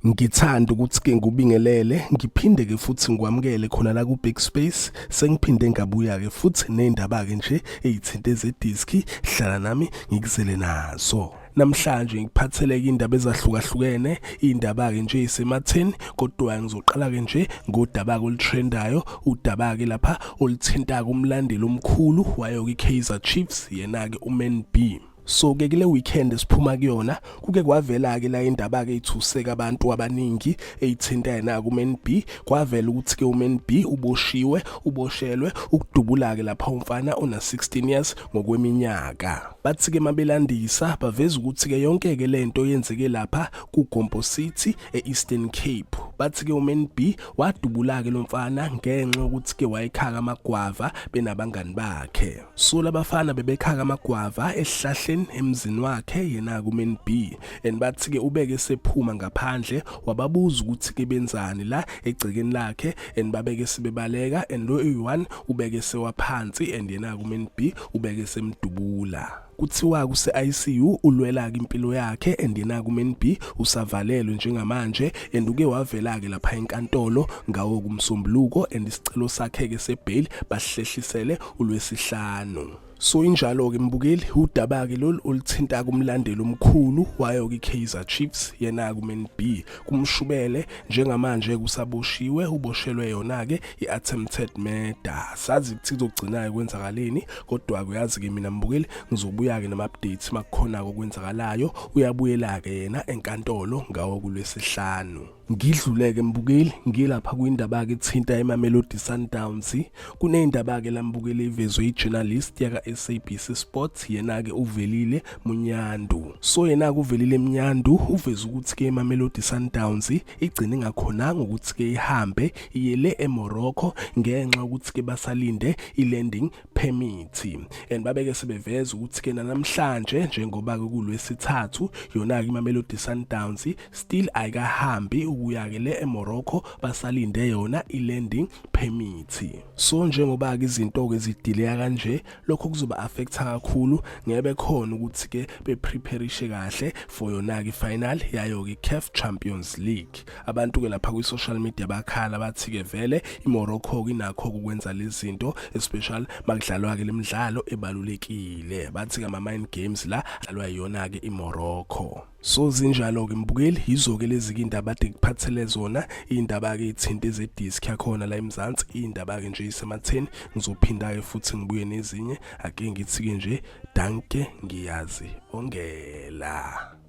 Ngithanda ukuthi ke ngubingelele ngiphinde ke futhi ngikwamukele khona la ku Big Space. Sengiphinde ngabuya ke futhi nezindaba ke nje ezithinte zediski. Hlala nami ngikuzele nazo. Namhlanje ngikuphathele indaba ezahlukahlukene, indaba ke nje isematheni, kodwa ngizoqala ke nje ngodaba olutrendayo, udaba ke lapha oluthinta umlandeli omkhulu wayo ke Kaizer Chiefs, yena ke uMan B. So ke kule weekend esiphuma kuyona kuke kwavela ke la indaba ke ithuseka abantu abaningi eyithinta yena kuMan B. Kwavela ukuthi ke uMan B uboshiwe, uboshelwe ukudubula ke lapha umfana ona 16 years ngokweminyaka. Bathi ke mabelandisa baveza ukuthi ke yonke ke lento yenzeke lapha kuGompo City eEastern Cape. Bathi ke uMan B wadubula ke lo mfana ngenxa yokuthi ke wayekhaka amagwava benabangani bakhe. So labafana bebekhaka amagwava esihlahleni emzini wakhe yena kuMan B, and bathi ke ubeke sephuma ngaphandle wababuza ukuthi ke benzani la egcekeni lakhe, and babeke sebebaleka, and lo uyi-1 ubeke sewaphansi and yena kuMan B ubeke semdubula. Kuthiwa kuse ICU, ulwela ke impilo yakhe, and yena kuMan B usavalelwe njengamanje, and uke wavela ke lapha enkantolo ngawo kumsombuluko, and isicelo sakhe ke sebail basihlehlisele ulwesihlanu. So injalo ke mbukeli udaba ke lolu oluthinta kumlandeli omkhulu wayo ke Kaizer Chiefs, yena kuMan B. Kumshubele njengamanje, kusaboshiwe, uboshelwe yona ke iattempted murder. Sazi ukuthi kuzogcina kwenzakaleni, kodwa uyazi ke mina mbukeli ngizobuya ke nama updates makukhona okwenzakalayo. Uyabuyela ke yena enkantolo ngawo kulwesihlanu. Ngidluleke mbukeli ngilapha kwindaba ke thinta iMamelodi Sundowns. Kunendaba ke lambukeli ivezwe ijournalist yaka SABC Sports, yena ke uVelile Munyandu. So yena kuVelile Munyandu uveza ukuthi ke iMamelodi Sundowns igcine ngakhonanga ukuthi ke ihambe iyele eMorocco ngenxa ukuthi ke basalinde ilanding permit, and babeke sebeveza ukuthi ke namhlanje njengoba ke kulwesithathu yona ke iMamelodi Sundowns still ayikahambi ukuya ke le eMorocco, basalinde yona ilanding permit. So njengoba ke izinto ke zidelaya kanje, lokho kuzoba affecta kakhulu, ngebe khona ukuthi ke beprepareishe kahle for yona ke final yayo ke CAF Champions League. Abantu ke lapha kwi social media bakhala bathi ke vele iMorocco inakho ukwenza lezi zinto, especially makudlalwa ke lemidlalo ebalulekile. Bathi ke ama mind games la adlalwa yona ke iMorocco. So zinjalo ke mbukeli, yizo ke lezi indaba ade ngiphathele zona, indaba ke ithinta ezedisk yakhona la eMzansi, indaba ke nje isematheni. Ngizophinda ke futhi ngibuye nezinye. Ake ngithi ke nje dankie, ngiyazi ongela.